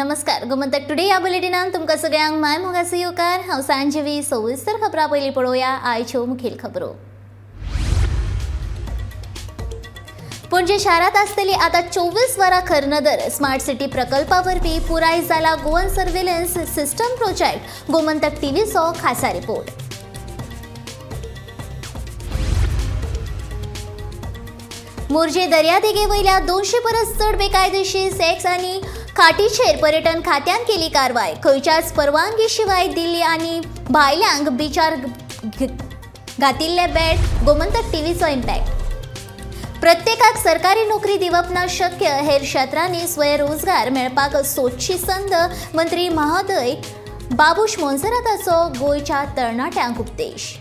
नमस्कार, गोमंतक टुडे ह्या बुलेटिनान तुमकां सगळ्यांक माय मोगाचो येवकार. हांव सांजवी. सविस्तर खबरां पयलीं पळोवया आयच्यो मुखेल खबरो. पणजे शारांत आसतली आतां 24 वरां खरनदर. स्मार्ट सिटी प्रकल्पा वरवीं पुराय जाला Goan surveillance system project. Gomantak टीव्हीचो खासा रिपोर्ट. मोरजे दर्यादेगे वयल्या 200 परस चड बेकायदेशीर सेक्स आनी खाटीचेर पर्यटन खात्यान केली कारवाय. खंयच्याच परवानगी शिवाय दिल्ली आनी भायल्यांक बिचार घातिल्ले बेट. गोमंतक टीव्हीचो इम्पॅक्ट. प्रत्येकाक सरकारी नोकरी दिवप ना शक्य, हेर क्षेत्रांनी स्वयंरोजगार मेळपाक सोदची संद. मंत्री महोदय बाबूश मोन्सेराताचो गोंयच्या तरणाट्यांक उपदेश.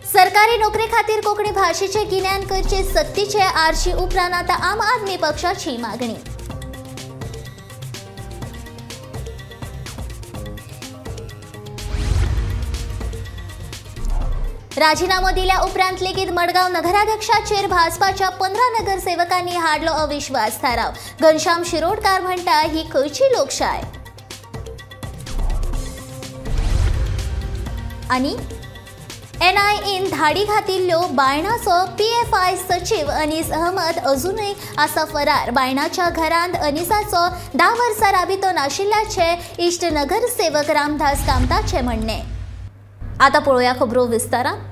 सरकारी नोकरे खातीर कोंकणी भाशेचे गिन्यान करचे सक्तीचे. आरशी उपरांत आतां आम आदमी पक्षाची मागणी. राजीनामो दिल्या उपरांत लेगीत मडगांव नगराध्यक्षाचेर भाजपाच्या 15 नगरसेवकांनी हाडलो अविश्वास थाराव. घनश्याम शिरोडकार म्हणटा, ही खंयची लोकशाय? आनी एनआयएन धाडी घातिल्ल्यो बायणाचो पीएफआय सचीव अनीस अहमद अजूनय आसा फरार. बायणाच्या घरांत अनीसाचो 10 वर्सां राबितो नाशिल्ल्याचे इश्ट नगरसेवक रामदास कामताचे म्हणणे. आता पळोवया खबरो विस्तारान.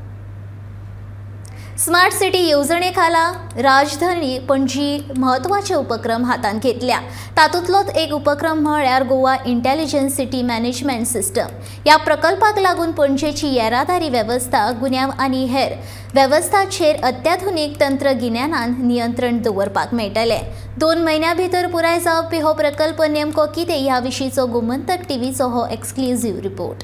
स्मार्ट सिटी येवजणे खाला राजधानी पणजी म्हत्वाचे उपक्रम हातांत घेतल्या. तातूंतलोच एक उपक्रम म्हळ्यार Goa intelligence city management system. ह्या प्रकल्पाक लागून पणजेची येरादारी वेवस्था, गुन्यांव आनी हेर वेवस्थाचेर अत्याधुनीक तंत्रगिन्यानान नियंत्रण दवरपाक मेळटलें. 2 म्हयन्यां भितर पुराय जावपी हो प्रकल्प नेमको कितें ह्या विशींचो गोमंतक टीव्हीचो हो एक्सक्लुझीव रिपोर्ट.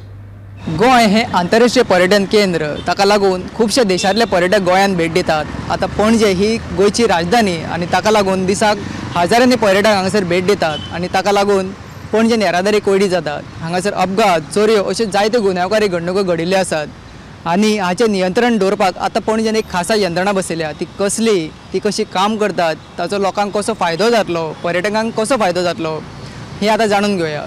गोंय हें आंतरराष्ट्रीय पर्यटन केंद्र, ताका लागून खुबशे देशांतले पर्यटक गोंयांत भेट दितात. आतां पणजे ही गोंयची राजधानी आनी ताका लागून दिसाक हजारांनी पर्यटक हांगासर भेट दितात आनी ताका लागून पणजेन येरादारी कोंयडी जातात. हांगासर अपघात, चोरयो अश्यो जायत्यो गुन्यांवकारी घडणुको घडिल्ल्यो आसात आनी हाचें नियंत्रण दवरपाक आतां पणजेन एक खासा यंत्रणा बसयल्या. ती कसली, ती कशी काम करतात, ताचो लोकांक कसो फायदो जातलो, पर्यटकांक कसो फायदो जातलो, हें आतां जाणून घेवया.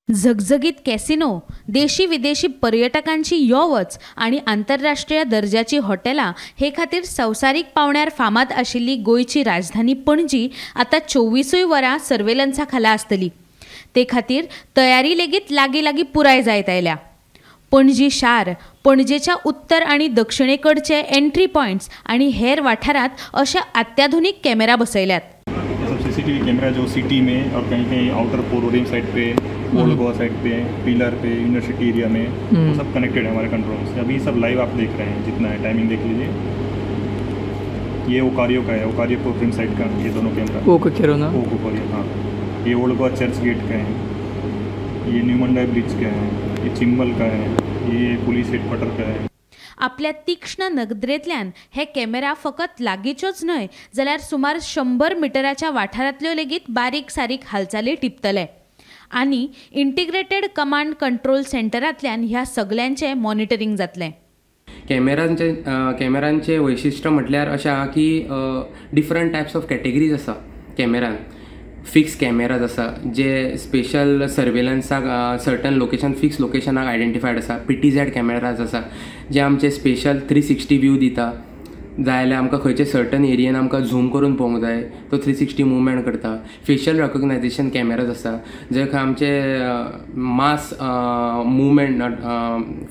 झगझगीत कॅसिनो, देशी विदेशी पर्यटकांची यो वच आनी आंतरराष्ट्रीय दर्जाची हॉटेलां हे खातीर संवसारीक पावण्यार फामाद आशिल्ली गोंयची राजधानी पणजी आतां 24 वरां सर्वेलन्सा खाला आसतली. ते खातीर तयारी लेगीत लागीं लागीं पुराय जायत आयल्या. पणजी शार, पणजेच्या उत्तर आनी दक्षिणेकडचे एंट्री पॉयंट्स आनी हेर वाठारांत अशे अत्याधुनीक कॅमेरा बसयल्यात. सीसीटीवी कैमरा जो सिटी में और कहीं कहीं आउटर पोरोरिम साइड पे, ओल्ड गोवा साइड पे, पिलर पे, यूनिवर्सिटी एरिया में, वो सब कनेक्टेड है हमारे कंट्रोल से. अभी सब लाइव आप देख रहे हैं, जितना है टाइमिंग देख लीजिए. ये ओकारियो का है, ओकारियो पोरोरिम साइड का, ये दोनों कैमरा ओकोरियो, हाँ. ये ओल्ड गोवा चर्च गेट का है, ये न्यू मंडाई ब्रिज का है, ये चिम्बल का है, ये पुलिस हेडक्वार्टर का है. आपल्या तीक्ष्ण नदरेंतल्यान हे कॅमेरा फकत लागींच्योच न्हय जाल्यार सुमार 100 मिटराच्या वाठारांतल्यो लेगीत बारीक सारीक हालचाली टिपतले आनी इंटिग्रेटेड कमांड कंट्रोल सेंटरांतल्यान ह्या सगल्यांचें मॉनिटरींग जातलें. कॅमेरांचे वैशिश्ट म्हटल्यार अशें आहा की डिफरंट टायप्स ऑफ कॅटेगरीज आसा. कॅमेरान फिक्स कॅमेराज आसा जे स्पेशल सर्वेलन्साक सर्टन लोकेशन, फिक्स लोकेशनाक आयडेंटिफायड आसा. PTZ cameras आसा जे आमचे स्पेशल 360 व्यू दिता. जाय जाल्यार आमकां खंयचे सर्टन एरियेन आमकां झूम करून पळोवंक जाय, तो 360 मुवमेंट करता. फेशियल रेकग्नायझेशन कॅमेराज आसा जे खंय आमचे मास मुवमेंट,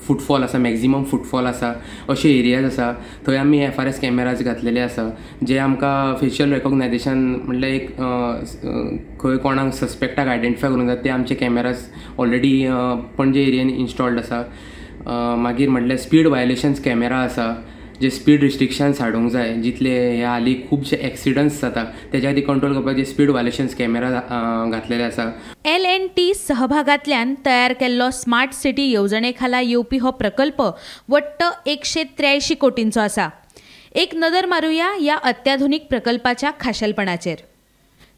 फुटफॉल आसा, मॅक्झिमम फुटफॉल आसा अशे एरियाज आसा थंय आमी FRS cameras घातलेले आसा जे आमकां फेशियल रेकग्नायझेशन म्हणल्यार एक खंय कोणाक सस्पेक्टाक आयडेंटिफाय करूंक जाय ते आमचे कॅमेराज ऑलरेडी पणजे एरियेन इन्स्टॉल्ड आसा. मागीर म्हटल्यार स्पीड वायलेशन्स कॅमेरा आसा जे स्पीड रिस्ट्रिक्शन्स हाडूंक जाय, जितले हे हालीं खुबशे एक्सिडंट्स जाता तेज्या खातीर कंट्रोल करपाक जे स्पीड वायलेशन्स कॅमेरा घातलेले आसा. LNT सहभागांतल्यान तयार केल्लो स्मार्ट सिटी येवजणे खाला येवपी हो प्रकल्प वट्ट 183 कोटींचो आसा. एक नदर मारुया ह्या अत्याधुनीक प्रकल्पाच्या खाशेलपणाचेर.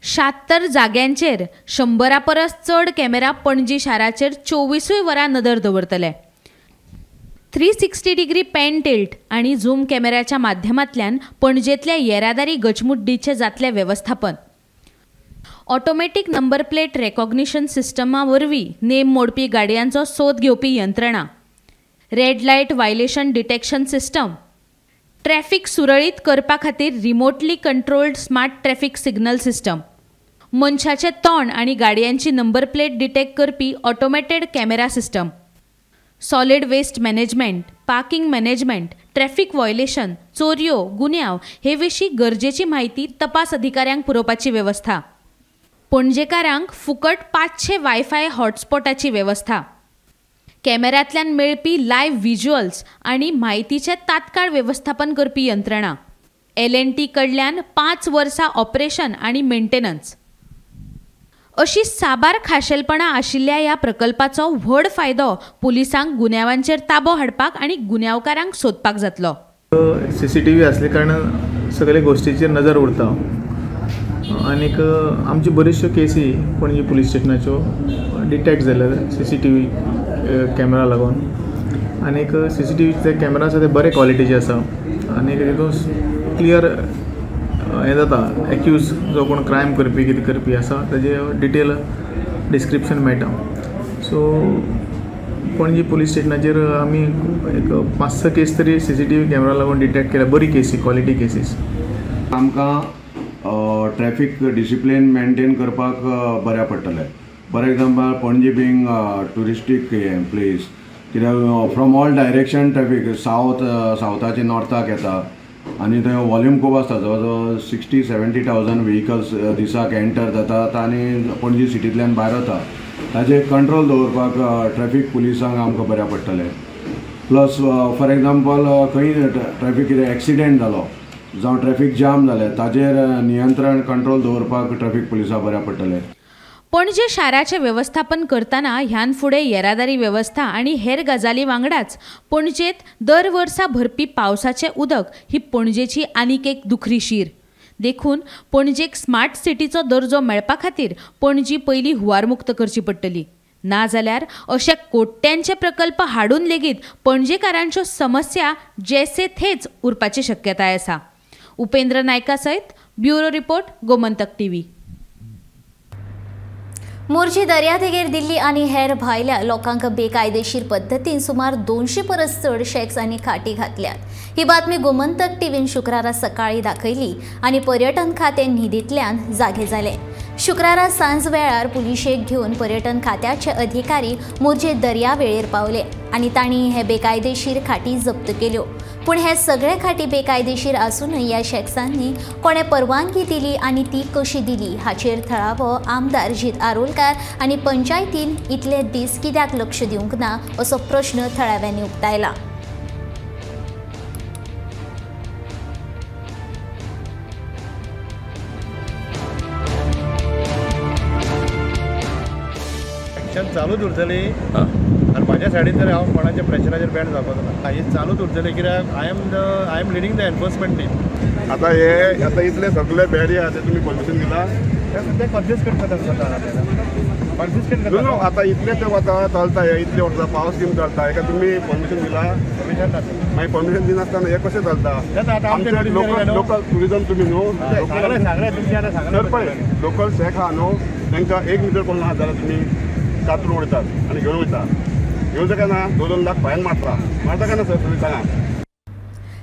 76 जाग्यांचेर 100 परस चड कॅमेरा पणजी शाराचेर 24 वरां नदर दवरतले. 360 डिग्री पॅन टिल्ट आनी झूम कॅमेऱ्याच्या माध्यमांतल्यान पणजेंतल्या येरादारी गचमुड्डीचें जातलें वेवस्थापन. Automatic number plate recognition Systema वरवीं नेम मोडपी गाडयांचो सोद घेवपी यंत्रणा, red light violation detection system, traffic सुरळीत करपा खातीर remotely controlled smart traffic signal system, मनशाचें तोंड आनी गाडयांची नंबर प्लेट डिटेक्ट करपी automated camera system, solid waste management, parking management, traffic violation, चोरयो, गुन्यांव हे विशीं गरजेची म्हायती तपास अधिकाऱ्यांक पुरोवपाची वेवस्था, पणजेकारांक फुकट 500 वायफाय हॉटस्पॉटाची वेवस्था, कॅमेऱ्यांतल्यान मेळपी लायव्ह व्हिज्युअल्स आनी म्हायतीचें तात्काळ वेवस्थापन करपी यंत्रणा, L&T कडल्यान 5 वर्सां ऑपरेशन आनी मेंटेनन्स अशी साबार खाशेलपणां आशिल्ल्या ह्या प्रकल्पाचो व्हड फायदो पुलिसांक गुन्यांवांचेर ताबो हाडपाक आनी गुन्यांवकारांक सोदपाक जातलो. CCTV आसले कारणान सगळे गोश्टीचेर नजर उरता आनीक आमच्यो बऱ्योचश्यो केसी पणजी पुलीस स्टेशनाच्यो डिटेक्ट जाल्या CCTV camera लागून आनीक CCTV जे कॅमेरा आसा ते बरे क्वॉलिटीचे आसा आनीक तितून क्लियर हें जाता एक्यूज जो कोण क्रायम करपी कितें करपी आसा ताजे डिटेल डिस्क्रिप्शन मेळटा. सो पणजी पुलीस स्टेशनाचेर आमी एक 5-6 केस तरी CCTV camera लागून डिटेक्ट केल्या, बरी केसी, क्वॉलिटी केसीस. आमकां ट्रॅफिक डिसिप्लीन मेंटेन करपाक बऱ्या पडटलें. For example Panaji being touristic place कित्याक from all direction traffic south सावथाचे नॉर्थाक येता आनी थंय वॉल्यूम खूब आसता, जवळ जवळ 60-70,000 व्हिकल्स दिसाक एंटर जातात आनी पणजी सिटींतल्यान भायर वता. ताजेर कंट्रोल दवरपाक ट्रॅफिक पुलिसांक आमकां बऱ्या पडटलें. प्लस फॉर एग्जाम्पल खंय ट्रॅफिक कितें एक्सिडेंट जालो जावं ट्रॅफिक जाम जालें ताजेर नियंत्रण कंट्रोल दवरपाक ट्रॅफिक पुलिसांक बऱ्या पडटलें. पणजे शाराचें वेवस्थापन करतना ह्यान फुडें येरादारी वेवस्था आनी हेर गजाली वांगडाच पणजेंत दर वर्सा भरपी पावसाचें उदक ही पणजेची आनीक एक दुखरी शीर. देखून पणजेक स्मार्ट सिटीचो दर्जो मेळपा खातीर पणजी पयलीं हुंवारमुक्त करची पडटली, नाजाल्यार अशे कोट्यांचे प्रकल्प हाडून लेगीत पणजेकारांच्यो समस्या जैसे थेच उरपाची शक्यताय आसा. उपेंद्र नायका सयत bureau report, Gomantak TV. Morji दर्यादेगेर दिल्ली आनी हेर भायल्या लोकांक बेकायदेशीर पद्दतीन सुमार 200 परस चड शॅक्स आनी खाटी घातल्यात. ही बातमी गोमंतक टीव्हीन शुक्रारा सकाळी दाखयली आनी पर्यटन खातें न्हिदींतल्यान जागे जालें. शुक्रारा सांज वेळार पुलिशेक घेवन पर्यटन खात्याचे अधिकारी मोरजे दर्यावेळेर पावले आनी तांणी हे बेकायदेशीर खाटी जप्त केल्यो. पूण हे सगळे खाटी बेकायदेशीर आसूनय ह्या शॅक्सांनी कोणें परवानगी दिली आनी ती कशी दिली हाचेर थळावो आमदार जीत आरोलकार आनी पंचायतीन इतले दीस कित्याक लक्ष दिवंक ना असो प्रश्न थळाव्यांनी उक्तायला. एक्शन चालूच उरतली आनी म्हाज्या सायडीन तर हांव कोणाच्या प्रेशराचेर बँड जावपाचो ना. हे चालूच उरतले कित्याक I am leading the enforcement team. आतां हे आतां इतले सगळे बेडी आहा ते तुमी परमिशन दिला ते कॉन्फिस्केट करता कॉन्फिस्केट करता न्हू. आतां इतले ते वता चलता हे इतले वर्सां पावस बीन चलता हेका तुमी परमिशन दिला? परमिशन ना. मागीर परमिशन दिनासतना हें कशें चलता? आमचे लोकल ट्युरिजम तुमी न्हू सांगलें तुमचें आतां सांगलें सर पळय लोकल शॅक आहा न्हू तांकां 1 मिटर कोण ना जाल्यार तुमी कातरून उडयतात आनी घेवन वयता. घेवन काय ना 2-2 लाख फायन मारता मारता काय ना सर तुमी सांगा.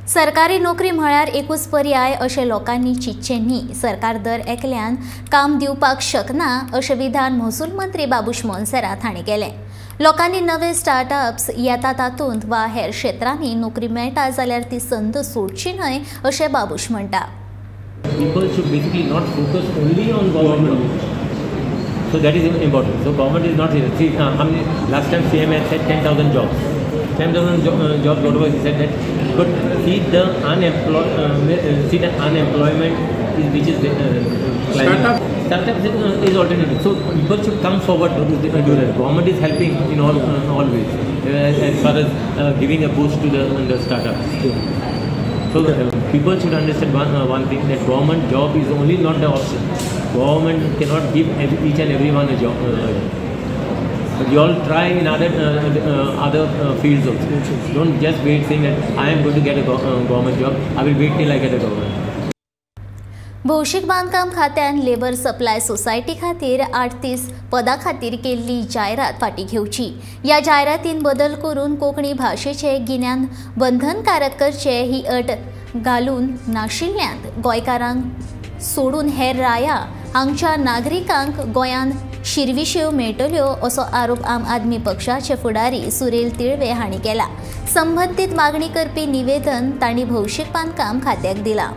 सरकारी नोकरी म्हळ्यार एकूच पर्याय अशें लोकांनी चिंतचें न्ही. सरकार दर एकल्यान काम दिवपाक शकना अशें विधान महसूल मंत्री बाबूश मोन्सेरात हांणी केलें. लोकांनी नवे स्टार्टअप्स येता तातूंत वा हेर क्षेत्रांनी नोकरी मेळटा जाल्यार ती संद सोडची न्हय अशें बाबूश म्हणटा. People should basically not focus only on government. So that is important. So government is not here. See, last time CM had said 10,000 jobs. 10,000 jobs, whatever he said that. But see the unemployment is, which is climbing. Startup is alternative. So people should come forward to do that. Government is helping in all ways as far as giving a boost to the startups. So people should understand one thing, that government job is only not the option. Government cannot give each and everyone a job. But You all try in other other fields also. Don't just wait saying that I am going to get a government job. I will wait till I get a government. भौशीक बांदकाम खात्यान labour supply society खातीर 38 पदां खातीर केल्ली जायरात फाटीं घेवची. ह्या जायरातीन बदल करून कोंकणी भाशेचें गिन्यान बंधनकारक करचें ही अट घालून नाशिल्ल्यान गोंयकारांक सोडून हेर राया हांगच्या नागरिकांक गोंयांत शिरविश्यो मेळटल्यो असो आरोप आम आदमी पक्षाचे फुडारी सुरेल तिळवे हांणी केला. संबंदीत मागणी करपी निवेदन तांणी भौशीक बांदकाम खात्याक दिलां.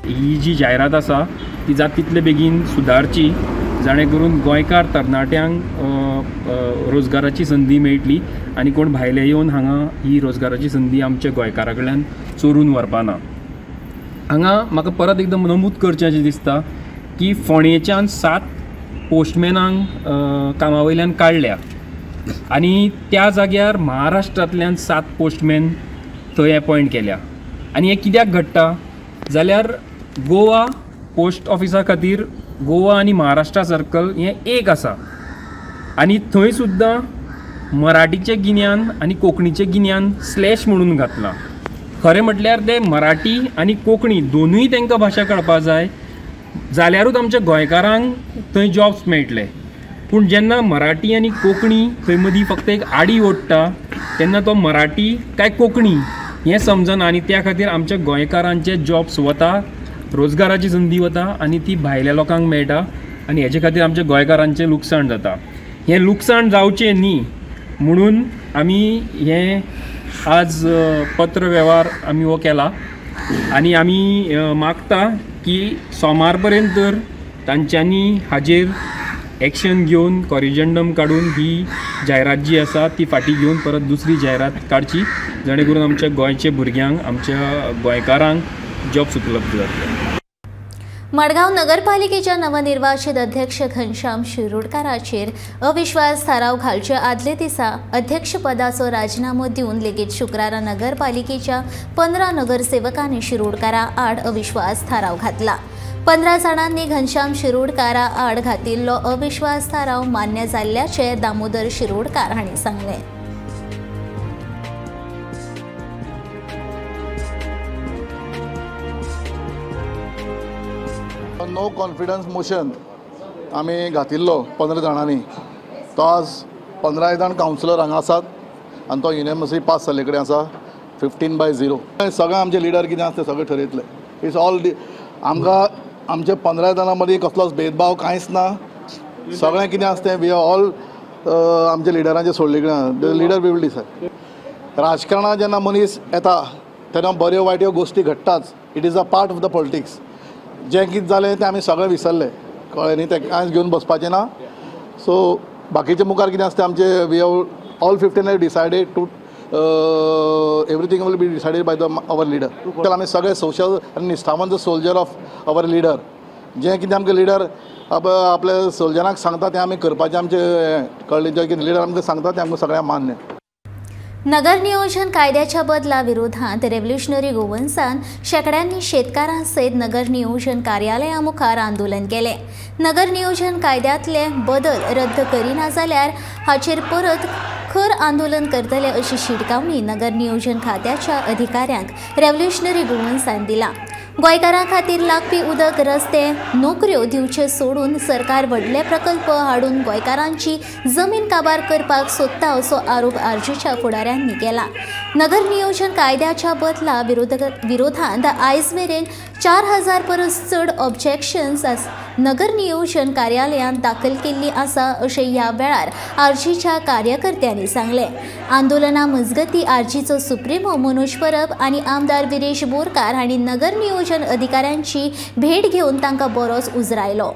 ही जी जायरात आसा ती जाता तितले बेगीन सुदारची, जाणे करून गोंयकार तरणाट्यांक रोजगाराची संदी मेळटली आनी कोण भायले येवन हांगा ही रोजगाराची संदी आमच्या गोंयकारा कडल्यान चोरून व्हरपा ना. हांगा म्हाका परत एकदम नमूद करचें अशें दिसता की फोंडेच्यान 7 पोस्टमॅनांक कामा वयल्यान काडल्या आनी त्या जाग्यार महाराष्ट्रांतल्यान 7 पोस्टमॅन थंय एपॉयंट केल्या. आनी हें कित्याक घडटा जाल्यार गोवा पोस्ट ऑफिसा खातीर गोवा आनी महाराष्ट्रा सर्कल हें एक आसा आनी थंय सुद्दां मराठीचें गिन्यान आनी कोंकणीचें गिन्यान स्लॅश म्हणून घातलां. खरें म्हटल्यार ते मराठी आनी कोंकणी दोनूय तांकां भाशा कळपा जाय जाल्यारूच आमच्या गोंयकारांक थंय जॉब्स मेळटले. पूण जेन्ना मराठी आनी कोंकणी थंय मदीं फक्त एक आडी ओडटा तेन्ना तो मराठी काय कोंकणी हें समजना आनी त्या खातीर आमच्या गोंयकारांचे जॉब्स वता, रोजगाराची संदी वता आनी ती भायल्या लोकांक मेळटा आनी हेजे खातीर आमच्या गोंयकारांचें लुकसाण जाता. हें लुकसाण जावचें न्ही म्हणून आमी हें आज पत्र वेव्हार आमी हो केला आनी आमी मागता की सोमार पर्यंत तर तांच्यांनी हाजेर एक्शन घेवन कॉरिजेंडम काडून ही जायरात जी आसा ती फाटीं घेवन परत दुसरी जायरात काडची, जेणे करून आमच्या गोंयच्या भुरग्यांक, आमच्या गोंयकारांक जॉब्स उपलब्ध जातले. मडगांव नगरपालिकेच्या नवनिर्वाचित अध्यक्ष घनश्याम शिरोडकाराचेर अविश्वास थाराव घालचे आदले दिसा अध्यक्षपदाचो राजीनामो दिवन लेगीत शुक्रारा नगरपालिकेच्या 15 नगरसेवकांनी शिरोडकारा आड अविश्वास थाराव घातला. 15 जाणांनी घनश्याम शिरोडकारा आड घातिल्लो अविश्वास थाराव मान्य जाल्ल्याचे दामोदर शिरोडकार हांणी सांगलें. नो कॉन्फिडन्स मोशन आमी घातिल्लो 15 जाणांनी, तो आज 15 जाण कावन्सिलर हांगा आसात आनी तो युनियमसली पास जाल्ले कडेन आसा 15-0. सगळे आमचे लिडर कितें आसा ते सगळे ठरयतले. It's all आमकां आमच्या 15 जाणां मदीं कसलोच भेदभाव कांयच ना. सगळें कितें आसा तें we are all आमच्या लिडरांचे सोडले कडेन. The leader we will decide. राजकारणांत जेन्ना मनीस येता तेन्ना बऱ्यो वायट्यो गोश्टी घडटाच. It is a part of the politics. जें कितें जालें तें आमी सगळें विसरले, कळ्ळें न्ही, तें कांयच घेवन बसपाचें ना. सो बाकीचे मुखार कितें आसता आमचे we have all 15 have decided to everything will be decided by the our leader. तर आमी सगळे सोशल आनी निश्ठावंत सोल्जर ऑफ our leader. जें कितें आमकां लिडर आपल्या सोल्जरांक सांगता तें आमी करपाचें आमचें, कळ्ळें, जें कितें लिडर आमकां सांगता तें आमकां सगळ्यांक मान्य. नगर नियोजन कायद्याच्या बदला विरोधात रेव्होल्युशनरी गोवन्सान शेकड्यांनी शेतकारांसयत नगर नियोजन कार्यालया मुखार आंदोलन केलें. नगर नियोजन कायद्यांतले बदल रद्द करिना जाल्यार हाचेर परत खर आंदोलन करतले अशी शिटकावणी नगर नियोजन खात्याच्या अधिकाऱ्यांक रेव्होल्युशनरी गोवन्सान दिला. गोंयकारां खातीर लागपी उदक, रस्ते, नोकऱ्यो दिवचे सोडून सरकार व्हडले प्रकल्प हाडून गोंयकारांची जमीन काबार करपाक सोदता असो आरोप आरजीच्या फुडाऱ्यांनी केला. नगर नियोजन कायद्याच्या बदला विरोधांत आयज मेरेन 4000 परस चड ऑब्जेक्शन्स नगर नियोजन कार्यालयांत दाखल केल्ली आसा अशें ह्या वेळार आरजीच्या कार्यकर्त्यांनी सांगलें. आंदोलना मजगतीं आरजीचो सुप्रिमो मनोज परब आनी आमदार विरेश बोरकार हांणी नगर नियोजन अधिकाऱ्यांची भेट घेवन तांकां बरोच उजरायलो.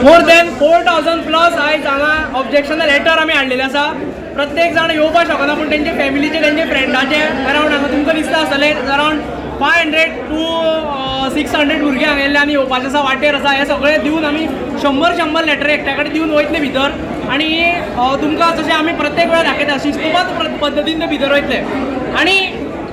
मोर दॅन 4000 प्लस आयज हांगा ऑब्जेक्शना लेटर आमी हाडलेले आसा. प्रत्येक जाण येवपाक शकना, पूण तेंचे फॅमिलीचे, तेंचे फ्रेंडाचे अरावंड हांगा तुमकां दिसता आसतलें अरावंड 500 to 600 भुरगे हांगा येयल्ले आनी येवपाचे आसा, वाटेर आसा. हे सगळे दिवन आमी 100-100 लेटर एकट्या कडेन दिवन वयतले भितर आनी तुमकां जशें आमी प्रत्येक वेळार दाखयता शिस्तोबद्ध पद्दतीन ते भितर वयतले. आनी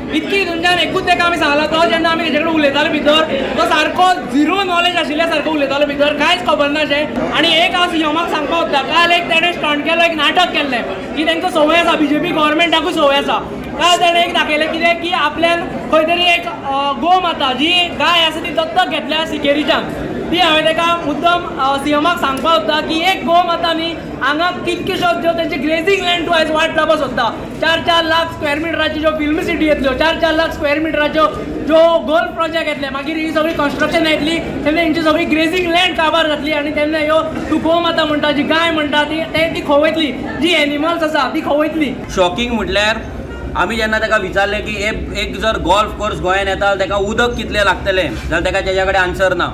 इतकी तुमच्यान एकूच ताका आमी सांगला, तो जेन्ना आमी तेजे कडेन उलयतालो भितर तो सारको झिरो नॉलेज आशिल्ल्या सारको उलयतालो भितर, कांयच खबर ना अशें. आनी एक हांव सीएमाक सांगपाक सोदता, काल एक तेणें स्टंट केलो, एक नाटक केल्लें की तांकां संवय आसा, बीजेपी गव्हर्मेंटाकूय संवय आसा. काल तेणें एक दाखयलें कितें की आपल्यान खंय तरी एक गोमाता जी गाय आसा ती दत्तक घेतल्या सिकेरीच्यान, ती हांवें ताका मुद्दम सीएमाक सांगपाक सोदता की एक गोमाता न्ही हांगा कितक्योश्यो ज्यो तेंचे ग्रेजींग लँड टू आयज वाट लावपाक सोदता. 4-4 लाख स्क्वेअर मिटराच्यो ज्यो फिल्म सिटी येतल्यो, 4-4 लाख स्क्वेअर मिटराच्यो ज्यो गोल्फ प्रोजेक्ट येतले, मागीर ही सगळी कन्स्ट्रक्शन येतली तेन्ना हेंची सगळी ग्रेजींग लँड काबार जातली आनी तेन्ना ह्यो तूं गोमाता म्हणटा, जी गाय म्हणटा ती खोवयतली, जी एनिमल्स आसा ती खोवयतली. शॉकिंग म्हटल्यार आमी जेन्ना ताका विचारलें की एक जर गोल्फ कोर्स गोंयान येता जाल्यार ताका उदक कितलें लागतलें, जाल्यार ताका तेज्या कडेन आन्सर ना.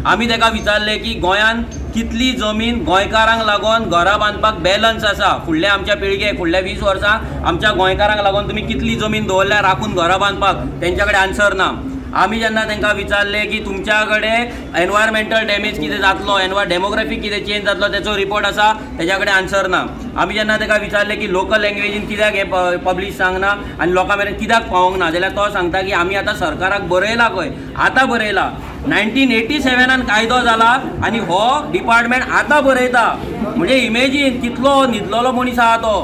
आमी ताका विचारलें की गोंयान कितली जमीन गोंयकारांक लागून घरां बांदपाक बॅलन्स आसा, फुडल्या आमच्या पिळगेक फुडल्या 20 वर्सां आमच्या गोंयकारांक लागून तुमी कितली जमीन दवरल्या राखून घरां बांदपाक, तेंच्या कडेन आन्सर ना. आमी जेन्ना तांकां विचारलें की तुमच्या कडेन एनवायरमेंटल डॅमेज कितें जातलो, डेमोग्राफी कितें चेंज जातलो तेचो रिपोर्ट आसा, तेज्या कडेन आन्सर ना. आमी जेन्ना ताका विचारलें की लोकल लँग्वेजीन कित्याक हें पब्लीश सांगना आनी लोकां मेरेन कित्याक पावोंक ना, जाल्यार तो सांगता की आमी आतां सरकाराक बरयलां खंय, आतां बरयलां. 1987 कायदो जाला आनी हो डिपार्टमेंट आतां बरयता, म्हणजे इमेजीन कितलो न्हिदलेलो मनीस आहा तो.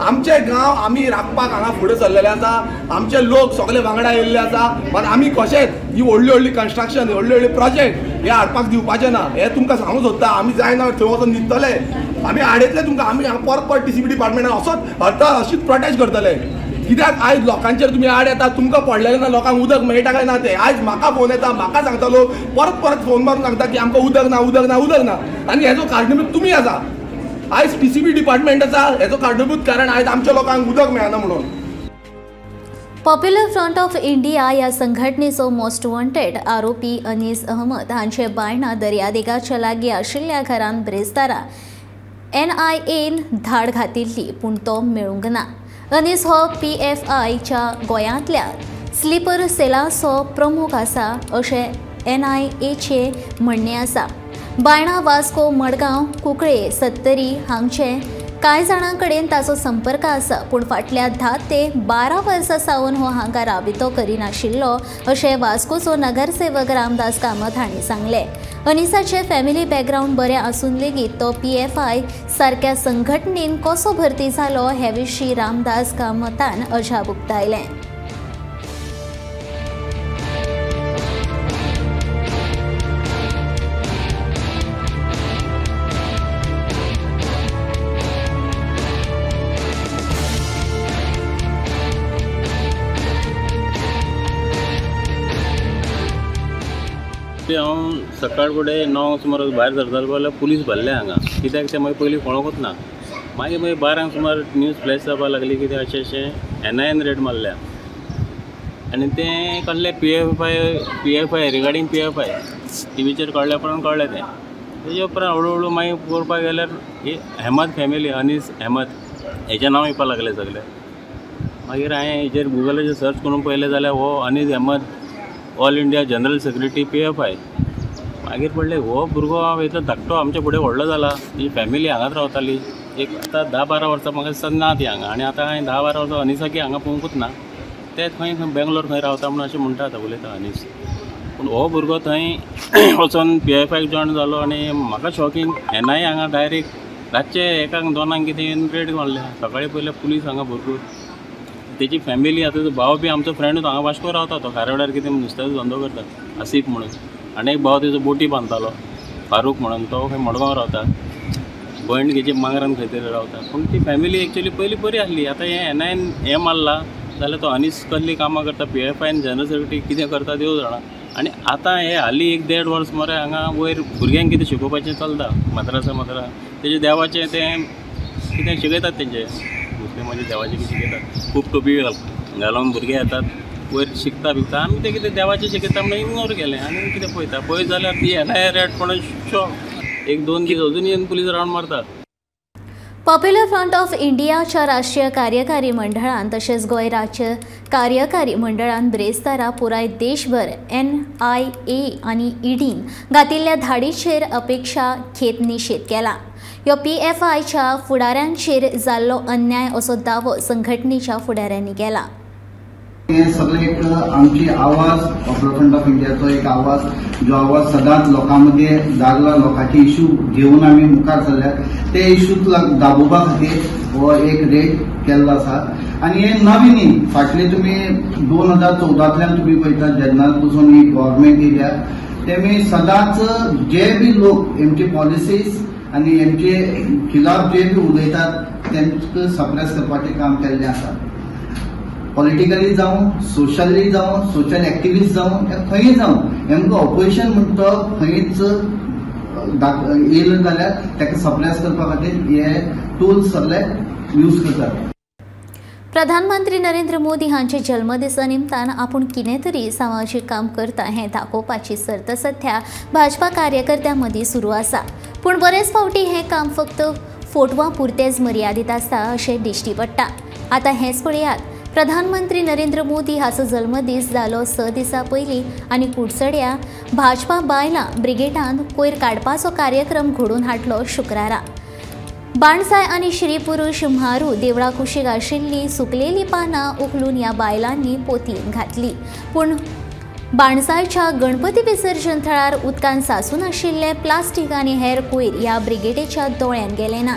आमचे गांव आमी राखपाक हांगा फुडें सरलेले आसा, आमचे लोक सगळे वांगडा येयल्ले आसा, मात आमी कशेंच ही व्हडली व्हडली कन्स्ट्रक्शन, व्हडली व्हडली प्रोजेक्ट हे हाडपाक दिवपाचें ना, हें तुमकां सांगूंक सोदता. आमी जायना थंय वचून न्हिदतले, आमी आडयतले तुमकां, आमी हांगा परत परत टीसीबी डिपार्टमेंटान असोच हरता अशीच प्रोटेस्ट करतले. कित्याक आयज लोकांचेर तुमी आड येता, तुमकां पडलेलें ना, लोकांक उदक मेळटा काय ना तें. आयज म्हाका फोन येता, म्हाका सांगता लोक, परत परत फोन मारून सांगता की आमकां उदक ना, उदक ना, उदक ना. आनी हेजो कारणीभूत तुमी आसा, आयज पीसीबी डिपार्टमेंट आसा हेजो कारणीभूत, कारण आयज आमच्या लोकांक उदक मेळना म्हणून. पॉप्युलर फ्रंट ऑफ इंडिया ह्या संघटनेचो मोस्ट वॉन्टेड आरोपी अनीस अहमद हांचे बायणा दर्यादेगाच्या लागीं आशिल्ल्या घरान ब्रेस्तारा एनआयएन धाड घातिल्ली, पूण तो मेळूंक ना. अनीस हो पीएफआयच्या गोंयांतल्या स्लीपर सेलाचो प्रमुख आसा अशें एनआयएचें म्हणणें आसा. बायणा, वास्को, मडगांव, कुंकळे, सत्तरी हांगचे कांय जाणां कडेन ताचो संपर्क आसा, पूण फाटल्या 10 ते 12 वर्सां सावन हो हांगा राबितो करिनाशिल्लो अशें वास्कोचो नगरसेवक रामदास कामत हांणी सांगलें. अनिसाचें फॅमिली बॅकग्रावंड बरें आसून लेगीत तो पीएफआय सारक्या संघटनेन कसो भरती जालो हे विशीं रामदास कामतान अजाप उक्तायलें. हांव सकाळ फुडें 9 सुमार भायर सरतालो जाल्यार पुलीस भरले हांगा, कित्याक तें मागीर पयलीं कळोंकूच ना. मागीर मागीर 12 सुमार न्यूज फ्लॅश जावपाक लागली कितें अशें अशें एनआयएन रेड मारल्या आनी तें कळ्ळें पीएफआय रिगार्डींग पीएफआय टीवीचेर कळ्ळ्या उपरांत कळ्ळें तें. तेजे उपरांत हळू हळू मागीर पळोवपाक गेल्यार ही अहमद फॅमिली, अनीस अहमद हेजें नांव येवपाक लागलें सगळें. मागीर हांवें हेजेर गुगलाचेर सर्च करून पळयलें जाल्यार हो Anees Ahmed all India general secretary PFI. मागीर पडलें हो भुरगो हांव इतलो धाकटो आमच्या फुडें व्हडलो जाला, तेजी फॅमिली हांगाच रावताली. एक आतां 10-12 वर्सां म्हाका दिसता ना ती हांगा, आनी आतां हांवें 10-12 वर्सां अनिसाकी हांगा पळोवंकूच ना. ते खंय खंय बेंगलोर खंय रावता म्हणून अशें म्हणटा आतां उलयता अनीस. पूण हो भुरगो थंय वचोन पीएफआयक जॉयन जालो आनी म्हाका शॉकिंग एनआयए हांगा डायरेक्ट रातचे 1-2 कितें रेड मारल्या. सकाळीं पयलें पुलीस हांगा भरपूर, तेजी फॅमिली आतां तेजो भाव बी आमचो फ्रेंडूच हांगा वास्को रावता, तो खारेवाड्यार कितें नुस्त्याचो धंदो करता आसीफ म्हणून. आनी एक भाव तेजो बोटी बांदतालो फारूक म्हणून, तो खंय मडगांव रावता, भयण तेजी मांगरान खंय तरी रावता. पूण ती फॅमिली एक्चुअली पयलीं बरी आसली. आतां हें एनआयएन हें मारलां जाल्यार तो अनीस कसलीं कामां करता, पीएफआयन जनरल सेक्रेटरी कितें करता देव जाणा. आनी आतां हे हालीं 1-1.5 वर्स मरे हांगा वयर भुरग्यांक कितें शिकोवपाचें चलता मद्रासा मद्रासा तेजें देवाचें तें कितें शिकयतात तेंचें मुस्लिमाचें देवाचें कितें शिकयतात. खूब टोपी घालून भुरगे येतात वयर शिकता बिकता आमी ते कितें देवाचें शिकयता म्हणून इग्नोर केलें आनी कितें पळयता पळयत जाल्यार ती एन I red कोण शॉक एक दोन दीस अजून येवन पुलीस रावंड मारतात. पॉप्युलर फ्रंट ऑफ इंडियाच्या राष्ट्रीय कार्यकारी मंडळान तशेंच गोंय राज्य कार्यकारी मंडळान ब्रेस्तारा पुराय देशभर NIA आनी ईडीन घातिल्ल्या धाडीचेर अपेक्षा खेत निशेध केला. ह्यो PFIच्या फुडाऱ्यांचेर जाल्लो अन्याय असो दावो संघटनेच्या फुडाऱ्यांनी केला. हे सगळे एक आमची आवाज पॉप्युलर फ्रंट ऑफ इंडियाचो एक आवाज जो आवाज सदांच लोकां मदीं जागला, लोकांचे इश्यू घेवन आमी मुखार सरल्यात ते इश्यू दाबोवपा खातीर हो एक रेट केल्लो आसा. आनी हे नवीन न्ही, फाटले तुमी 2014 तुमी पळयता जेन्ना पसून ही गव्हर्मेंट येयल्या तेमी सदांच जे बी लोक हेमचे पॉलिसीज आनी हेमचे खिलाफ जे बी उलयतात तेंकां सप्रेस करपाचें काम केल्लें आसा. पॉलिटिकली जावं, सोशली जावं, सोशल एक्टिविस्ट जावं, खंय जावं हेमकां ऑपोजिशन म्हणटा तो खंयच येयलें जाल्यार ताका सप्रेस करपा खातीर हे टूल्स सगळे यूज करतात. प्रधानमंत्री नरेंद्र मोदी हांचे जल्मदिसा निमतान आपूण कितें तरी सामाजीक काम करता हें दाखोवपाची सर्त सध्या भाजपा कार्यकर्त्यां मदीं सुरू आसा. पूण बरेच फावटी हें काम फक्त फोटवां पुरतेंच मर्यादीत आसता अशें दिश्टी पडटा. आतां हेंच पळयात. प्रधानमंत्री नरेंद्र मोदी हाचो जल्मदीस जालो 6 दिसां पयलीं आनी कुडचड्या भाजपा बायलां ब्रिगेडान कोयर काडपाचो कार्यक्रम घडोवन हाडलो शुक्रारा. बाणसाय आनी श्री पुरुष म्हारू देवळा कुशीक आशिल्ली सुकलेली पानां उखलून ह्या बायलांनी पोतयेन घातली. पूण बाणसायच्या गणपती विसर्जन थळार उदकान सासून आशिल्ले प्लास्टीक आनी हेर कोयर ह्या ब्रिगेडेच्या दोळ्यान गेले ना.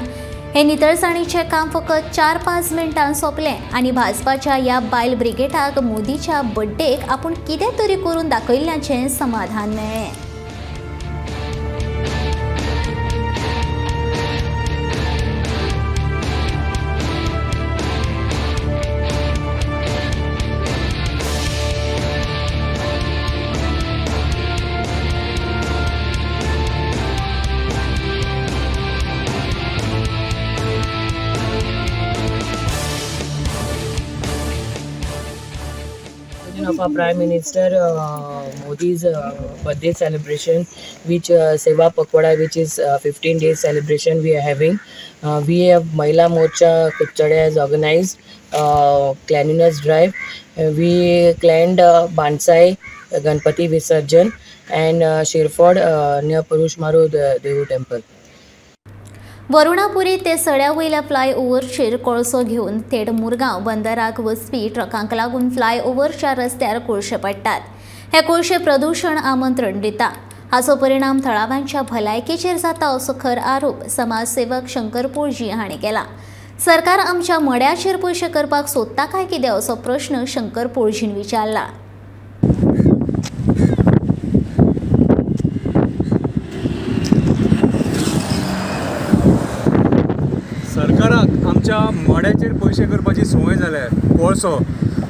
हे नितळसाणीचें काम फकत 4-5 मिनटां सोंपलें आनी भाजपाच्या ह्या बायल ब्रिगेडाक मोदीच्या बड्डेक आपूण कितें तरी करून दाखयल्ल्याचें समाधान मेळ्ळें. Of our Prime Minister Modi's birthday celebration, which Seva Pakwada, which is 15 days celebration we are having. We have Mahila Morcha Kutchade has organized cleanliness drive. We cleaned Bansai, Ganpati Visarjan and Shirford near Purush Maru Devu Temple. Varunapuri ते सड्या वयल्या फ्लायओव्हरचेर कोळसो घेवन थेट मुरगांव बंदराक वचपी ट्रकांक लागून फ्लायओव्हरच्या रस्त्यार कोळशे पडटात. हे कोळशे प्रदूशण आमंत्रण दिता. हाचो परिणाम थळाव्यांच्या भलायकेचेर जाता असो खर आरोप समाजसेवक शंकर पोळजी हांणी केला. सरकार आमच्या मड्याचेर पयशे करपाक सोदता काय कितें असो प्रश्न शंकर पोळजीन विचारला. सरकाराक आमच्या मड्याचेर पयशे करपाची संवय जाल्या. कोळसो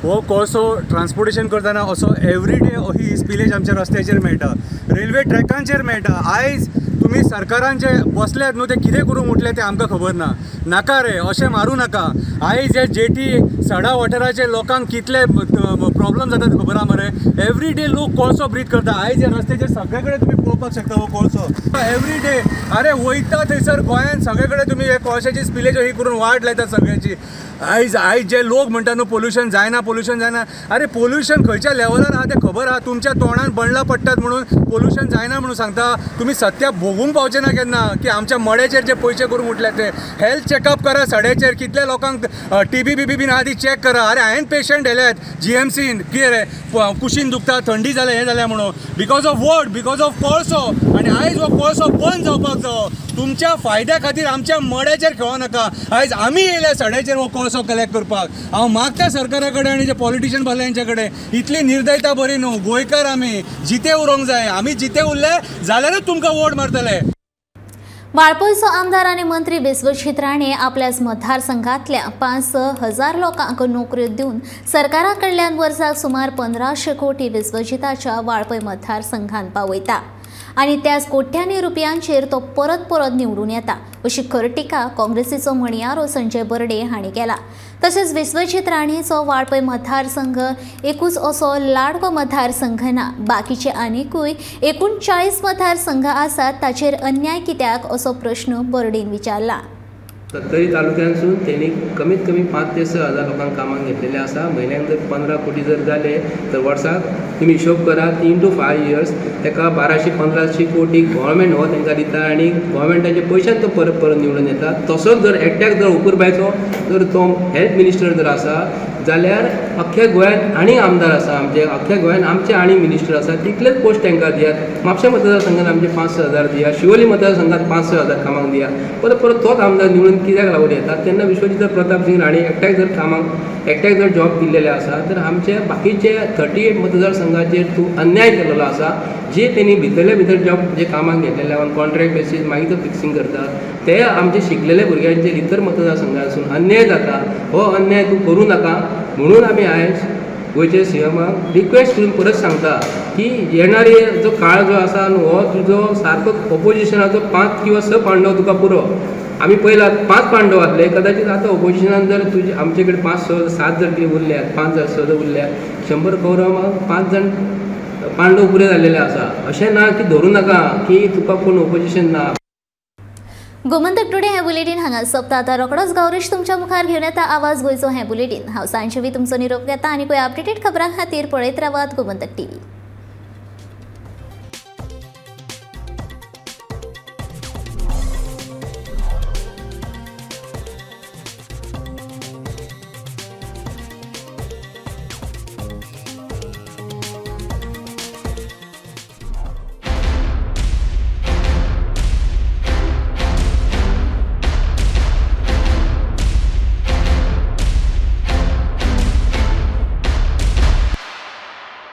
हो कोळसो ट्रान्सपोर्टेशन करतना असो एवरीडे ही स्पिलेज आमच्या रस्त्याचेर मेळटा, रेल्वे ट्रॅकांचेर मेळटा. आयज तुमी सरकारान जे बसल्यात न्हू ते कितें करूंक उठले तें आमकां खबर ना. नाका रे, अशें मारूं नाका. आयज हे जेटी सडा वाठाराचे लोकांक कितले प्रॉब्लम जातात खबर आहा मरे. एवरी डे लोक कोळसो ब्रीद करता. आयज ह्या रस्त्याचेर सगळे कडेन तुमी पळोवपाक शकता हो कोळसो एवरी डे. अरे वयता थंयसर गोंयांत सगळे कडेन तुमी हे कोळशाची स्पिलेज ही करून वाट लायतात सगळ्याची. आयज आयज जे लोक म्हणटा न्हू पोल्युशन जायना, पोल्युशन जायना, अरे पोल्युशन खंयच्या लेवलार आहा तें खबर आहा. तुमच्या तोंडान बंडलां पडटात म्हणून पोल्युशन जायना म्हणून सांगता. तुमी सत्या भोगूंक पावचे ना केन्ना की आमच्या मड्याचेर जे पयशे करूंक उठल्यात ते. हेल्थ चॅकअप करा सड्याचेर, कितल्या लोकांक टीबी बीबी बीन आहा ती चॅक करा. अरे हांवें पेशंट व्हेल्यात GMCन, कितें रे कुशीन दुखता, थंडी जाल्या, हें जालें म्हणून. Because of what? Because of कोळसो. आनी आयज हो कोळसो बंद जावपाक जावो. तुमच्या फायद्या खातीर आमच्या मड्याचेर खेळो नाका. आयज आमी येयल्या सड्याचेर हो कोळसो कलेक्ट करपाक. हांव मागता सरकारा कडेन आनी जे पॉलिटिशियन भरले हेंच्या कडेन, इतली निर्दयता बरी न्हू. गोंयकार आमी जिते उरोंक जाय. आमी जिते उरले जाल्यारूच तुमकां वोट मारतले. वाळपयचो आमदार आनी मंत्री विश्वजीत राणे आपल्याच मतदारसंघातल्या 5-6 हजार लोकांक नोकऱ्यो दिवन सरकारा कडल्यान वर्साक सुमार 1500 कोटी विश्वजीताच्या वाळपय मतदारसंघान पावयता आनी त्याच कोट्यांनी रुपयांचेर तो परत परत निवडून येता अशी खर टिका काँग्रेसीचो म्हणयारो संजय बर्डे हांणी केला. तसेच विश्वजीत राणेचो वाळपय मतदारसंघ एकूच असो लाडको मतदारसंघ ना, बाकीचे आनीकूय 39 मतदारसंघ आसात ताचेर अन्याय कित्याक असो प्रश्न बर्डेन विचारला। सत्तरी तालुक्यांसून त्यांनी कमीत कमी 5 ते 6 हजार लोकांक कामाक घेतलेले आसा। म्हयन्याक जर 15 कोटी जर जाले तर वर्साक तुमी हिशोब करा 3 to 5 years ताका 1200-1500 कोटी गव्हर्मेंट हो तांकां दिता आनी गव्हर्मेंटाच्या पयशान तो परत परत निवडून येता। तसोच जर एकट्याक जर अपुरबायचो जर तो हेल्थ मिनिस्टर जर आसा जाल्यार अख्ख्या गोंयांत आनी आमदार आसा आमचे, अख्ख्या गोंयांत आमचे आनी मिनिस्टर आसा, तितलेच पोस्ट तांकां दियात। म्हापशें मतदारसंघात आमचे 5-6 हजार दिया, शिवोली मतदारसंघात 5-6 हजार कामाक दिया। परत परत तोच आमदार निवडून कित्याक लागून येता? तेन्ना विश्वजीत प्रताप सिंग राणे एकट्याक जर कामाक एकट्याक जर जॉब दिल्लेले आसा तर आमचे बाकीचे 38 मतदारसंघाचेर तूं अन्याय केलेलो आसा। जे तेणी भितरले भितर जॉब जे कामाक घेतलेले ऑन कॉन्ट्रॅक्ट बेसीस मागीर तो फिक्सिंग करता ते आमचे शिकलेले भुरग्यांचेर इतर मतदारसंघासून अन्याय जाता। हो अन्याय तूं करूं नाका म्हणून आमी आयज गोंयचे सीएमाक रिक्वेस्ट करून परत सांगता की येणारे जो काळ जो आसा न्हू हो तुजो सारको ओपोजिशनाचो 5 किंवा 6 पांडव तुका पुरो। आमी पयला 5 पांडव आसले, कदाचित आतां ओपोजिशनान जर तुजे आमचे कडेन 5, 6, 7 जर कितें उरल्यात, 5 जर 6 जर उरल्यात, 100 कौरवांक 5 जाण पांडव पुरे जाल्लेले आसा। अशें ना की धरूं नाका की तुका कोण ओपोजिशन ना। गोमंतक टुडे हें बुलेटीन हांगा सोंपता। आतां रोखडोच गौरीश तुमच्या मुखार घेवन येता आवाज गोंयचो हें बुलेटीन। हांव सांजवी तुमचो निरोप घेता आनी कोय अपडेटेड खबरां खातीर पळयत रावात गोमंतक टीव्ही।